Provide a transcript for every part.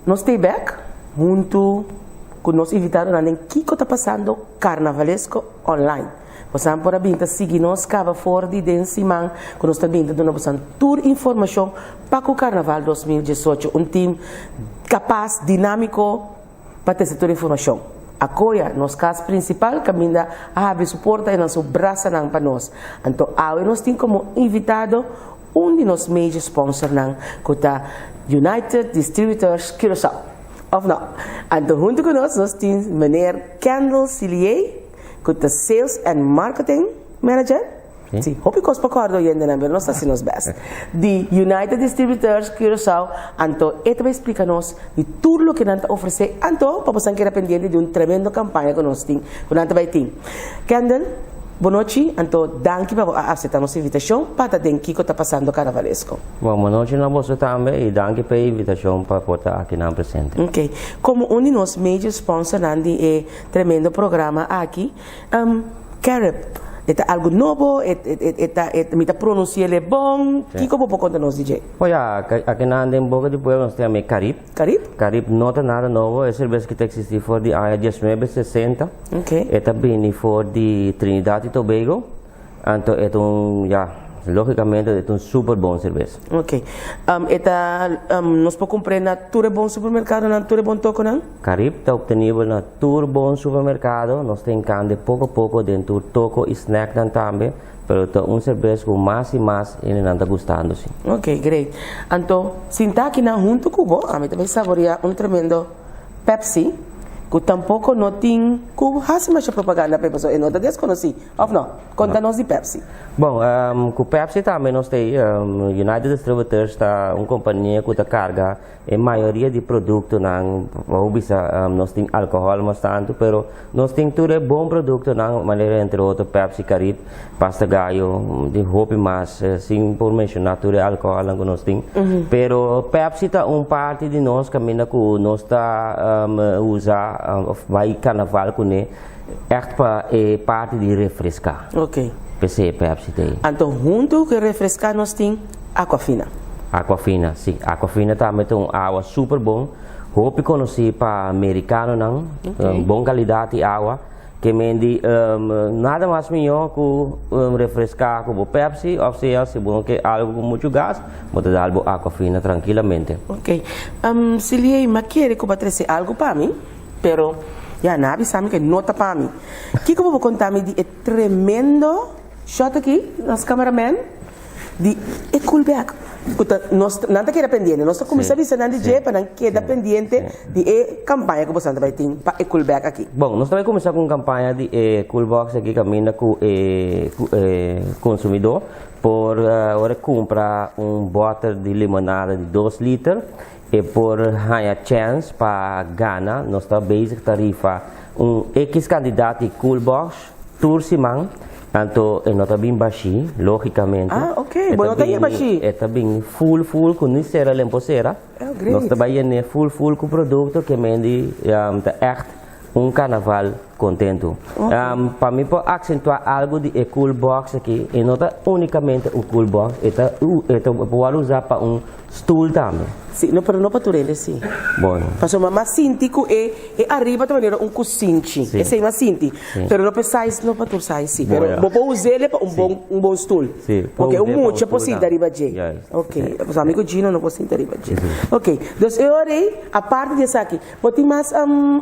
Nos ta bek huntu ku nos invitadonan den Kiko Ta Pasando Karnavalesko Online. Bosan por a bin ta sigui nos kaba for di den siman ku nos ta bin ta duna bosan tur informashon pa ku Karnaval 2018. Un tim kapas, dinámiko pa trese tur informashon. Akoya, nos kas prinsipal kaminda a habri su porta i nan su brasanan pa nos. Anto awe nos tin komo invitado un di nos major sponsornan ku ta United Distributors Curaçao. Of no? Anto huntu ku nos nos tin meneer Kendall Silié ku ta Sales and Marketing Manager. Sí, hopi kos pa kòrda oyentenan, pero nos ta hasi nos bèst. Di United Distributors Curaçao, anto e ta bai splika nos di tur loke nan ta ofresé, anto pa bosan keda pendiente di un tremendo kampaña ku nos tin, ku nan ta bai tin. Kendall, bonochi, anto danki pa bo a aseptá nos invitashon pa ta den Kiko Ta Pasando Karnavalesko. Bon, bonochi na boso tambe i danki pa e invitashon pa por ta akinan presente. Ok, komo un di nos major sponsornan di e tremendo programa aki, Carib, e ta algu nobo, e e ta mi ta pronunsi'el bon, kiko bo por konta nos di dje? Bo ya, akinan den boka di pueblo nos ta yama e Carib. Carib? Carib no ta nada nobo, e serbes ki ta eksistí for di aña 1960. E ta bini for di Trinidad i Tobago, anto e ta un, ya, lógikamente e ta un super bon serbes. Ok. E ta, nos por kumpr'é na tur e bon supermerkadonan, tur e bon tokonan? Carib ta obtenibel na tur bon supermerkado, nos ta hinkando poko poko den tur toko i snacknan tambe, pero ta un serbes ku mas i mas hendenan ta gustando si. Ok, great. Anto, sinta akinan huntu ku bo, ami ta bai saborea un tremendo Pepsi, ku tampoko no tin ku hasi masha propaganda p'e, pasobra e no ta deskonosí, òf no? Konta nos di Pepsi. Bon, ku Pepsi tambe nos ta United Distributors ta un kompania ku ta karga E mayoria di produktonan, bo bisa nos tin alkohòl mas tantu, pero nos tin tur e bon produktonan, manera entre otro Pepsi, Carib, Pasta Gallo, tin hopi mas, sin por menshoná tur e alkohòlnan ku nos tin. Pero Pepsi ta un parti di nos kaminda ku nos ta usa òf bai karnaval kuné ègt pa e parti di refreská. P'esei Pepsi ta ei. Anto huntu ku e refreská nos tin Aquafina. Aquafina, si. Aquafina tambe ta un awa super bon, hopi konosí pa merikanonan, bon kalidat di awa, ke men di nada mas mihó ku refreská ku bo Pepsi òf sea si bo no ke algu ku muchu gas, bo ta dal bo Aquafina trankilamente. Ok. Siliey, mi a kere ku bo a trese algu pa mi, pero ya nan a bisa mi ke no ta pa mi. Kiko bo por konta mi di e tremendo shot aki, nos cameraman? Di e coolback ku ta nos nan ta keda pendiente nos ta kuminsá bisa nan di dje pa nan keda pendiente di e kampaña ku boso ta bai tin pa e coolback aki. Bon, nos ta bai kuminsá ku un kampaña di e coolbox aki kaminda ku e ku e konsumidó por ora e kumpra un bòter di limonada di dos liter e por haña chèns pa gana nos ta bezig ta rifa un ekis kantidat di coolbox Tur siman, anto e no ta bin bashí, lógikamente. Ah, ok. Bo no ta hia bashí. E ta bin full full ku ni sera lempo sera. Oh, great. Nos ta bai yen'é full full ku produkto ke men di ta ègt un karnaval kontentu. Ok. Pa mi por aksentuá algu di e cool box aki, e no ta únikamente un cool box, e ta e ta por wòrdu usá pa un Stoel tambe. Si, no, pero no pa tur hende si. Bueno. Pasobra m'a sinti ku e e ariba ta manera un kusinchi. Si. Esei m'a sinti. Si. Pero no pa e size, no pa tur size si. Bo Pero ya. bo por us'el pa un Si. bon un bon stoel. Si, por Oke, un us'é pa un mucha por stoel sinta tambe. riba dje. Juist. Oke, Si. pasobra mi ku Gino no por sinta riba dje. Si. Oke, dus e ora ei, aparte di esaki, bo tin mas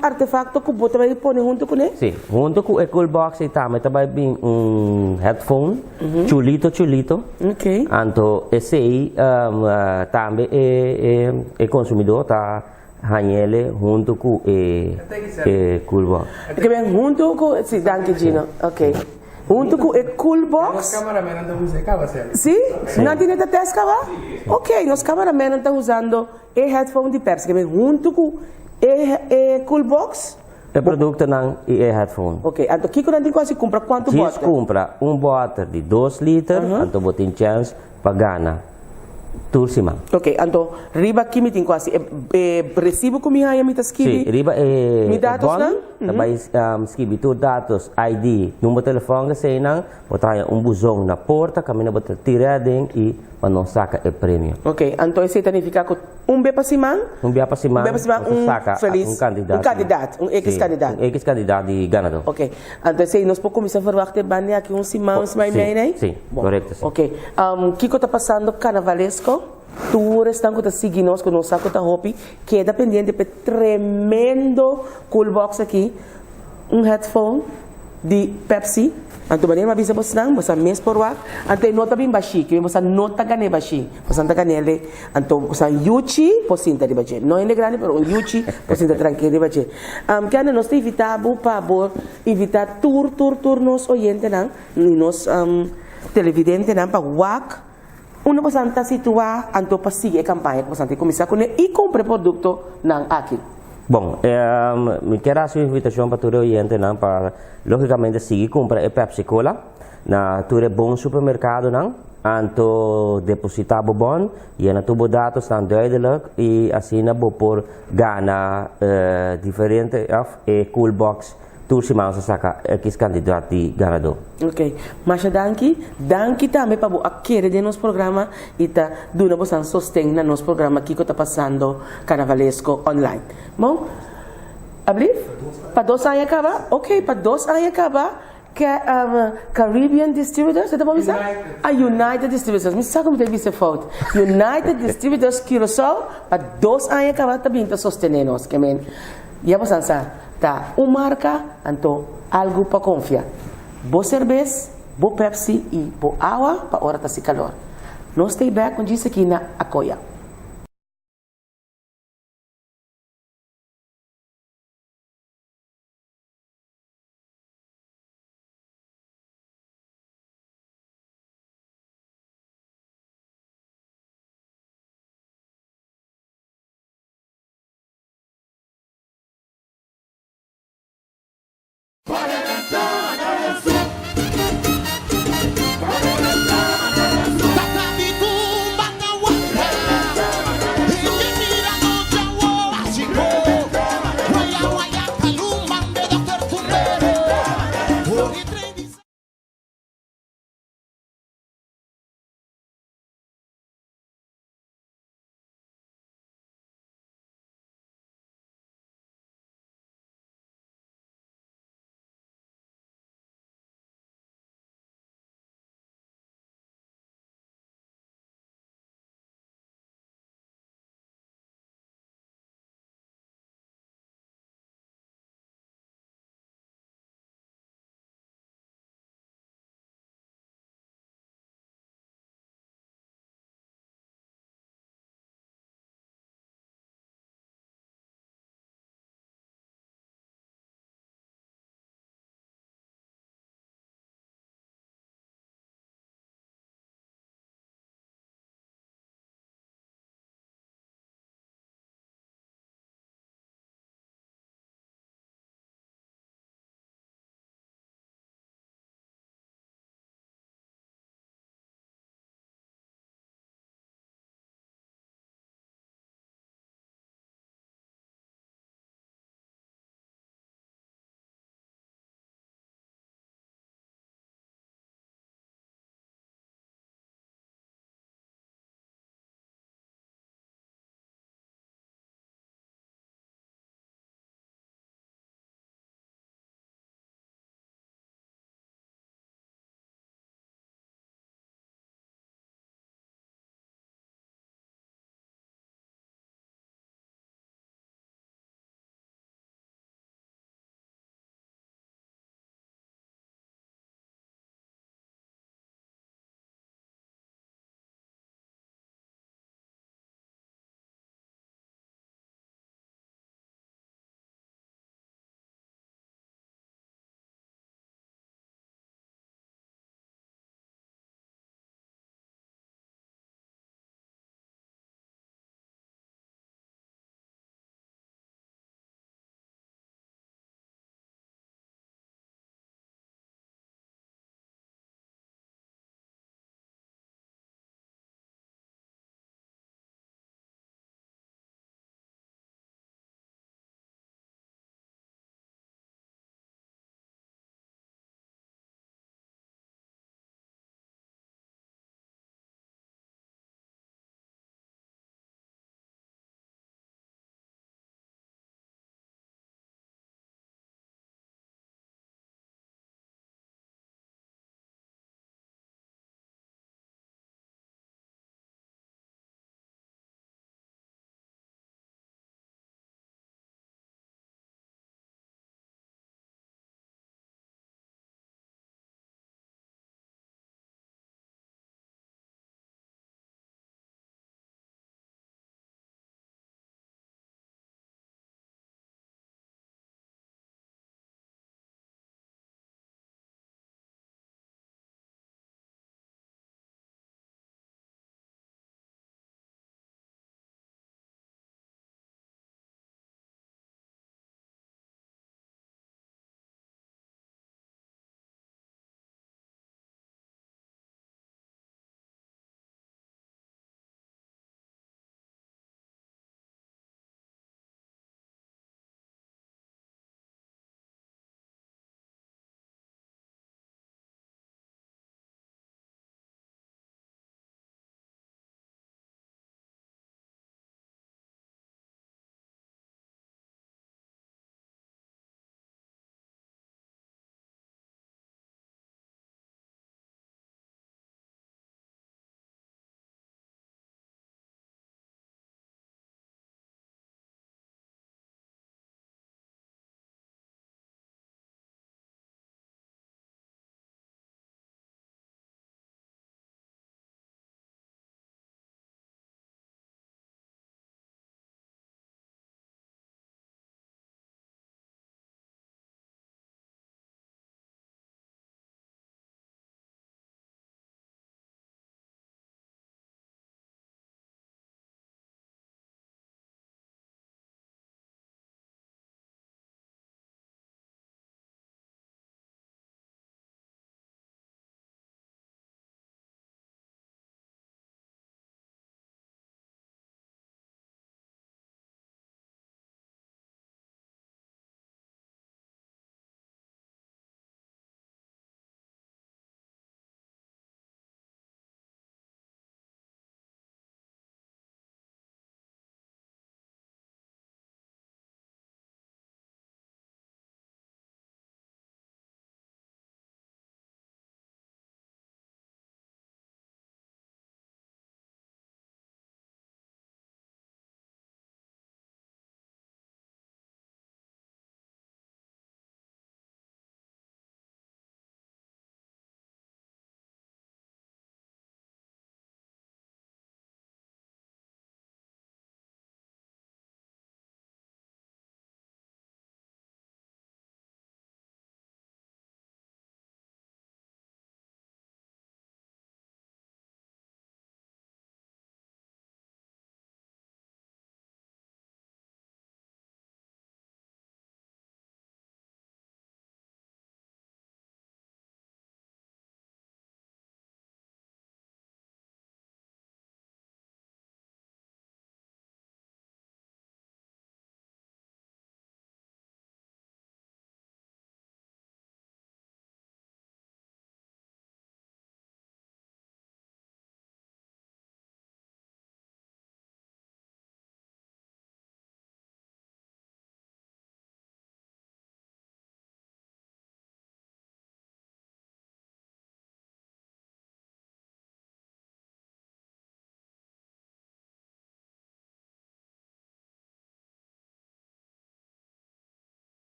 artefakto ku bo ta bai pone huntu kuné? Si, huntu ku e cool box ei tambe ta bai bin un headphone. Chulito chulito. Ok. Anto esei tambe e e consumidor ta hañele hunto cu e e cool box. Ke ben hunto cu, si danki Gino. Ok. Hunto cu e cool box. Nos cameramennan ta usa e caba sel. Si? Nan tin e ta test caba? Ok, nos cameramennan ta usando e headphone di Pepsi. Ke ben hunto cu e e cool box. E produktonan i e headphone. Ok, anto kiko nan tin ku hasi kumpra kuantu Djis bòter? kumpra un bòter di dos liter, anto bo tin chèns pa gana tur siman. Ok, anto riba ki mi tin ku hasi? E e resibo ku mi haña mi ta skibi Sí, riba e mi e datosnan? bòn. Ta bai skibi tur datos, ID, number telefòn eseinan, bo ta haña un buzon na porta kaminda bo ta tira aden i pa nos saka e premio. Ok, anto esei ta nifiká ku un be pa siman? Un bia pa siman Un bia pa siman nos ta un saka felis un kandidat un kandidat, un X Sí, kandidat. un X kandidat di ganadó. Ok, anto esei nos por kuminsá verwachta e banda aki un siman, un siman i Sí, mei nei? sí, Bon, korekto sí. Ok, kiko ta pasando karnavalesko? Tur esnan ku ta sigui nos, ku nos sa ku ta hopi, keda pendiente p'e tremendo cool box aki, un headphone di Pepsi. Anto manera mi a bisa bosnan, bosa mes por wak, anto e no ta bin bashí, kimen bosa no ta gan'é bashí, bosa ta gan'é le, anto bosa yuchi por sinta riba dje. No hende grandi, pero un yuchi por sinta trankil riba dje. Kende nos ta invitá bo pa bo invitá tur, tur, tur nos oyentenan i nos televidentenan pa wak. Unda bosan ta situá anto pa sigui e kampaña ku bosan tin kuminsá kuné i kumpra e produktonan aki? Bon, mi kier hasi un invitashon pa tur e oyentenan pa lógikamente sigui kumpra e Pepsi Cola na tur e bon supermerkadonan, anto depositá bo bon, yena tur bo datosnan duidelik i asina bo por gana diferente òf e cool box. Tur siman sa saka ekis kandidat di ganadó. Ok, masha danki. Danki tambe pa bo a kere den nos programa y ta duna bosan sosten na nos programa Kiko ta pasando Carnavalesko online. Bon, ablief? Pa dos aña caba? Ok, pa dos aña caba Caribbean Distributors, e ta bon bisa? Ah, United Distributors. Mi sa cu mi ta bisa fout. United Distributors Curaçao pa dos aña caba ta bin ta sostene nos. Ke men, ya bosan sa. Ta un marka, anto algu pa konfia. Bo serbes, bo Pepsi i bo awa pa ora ta si kalor. Nos stay bek un djis aki na Akoya.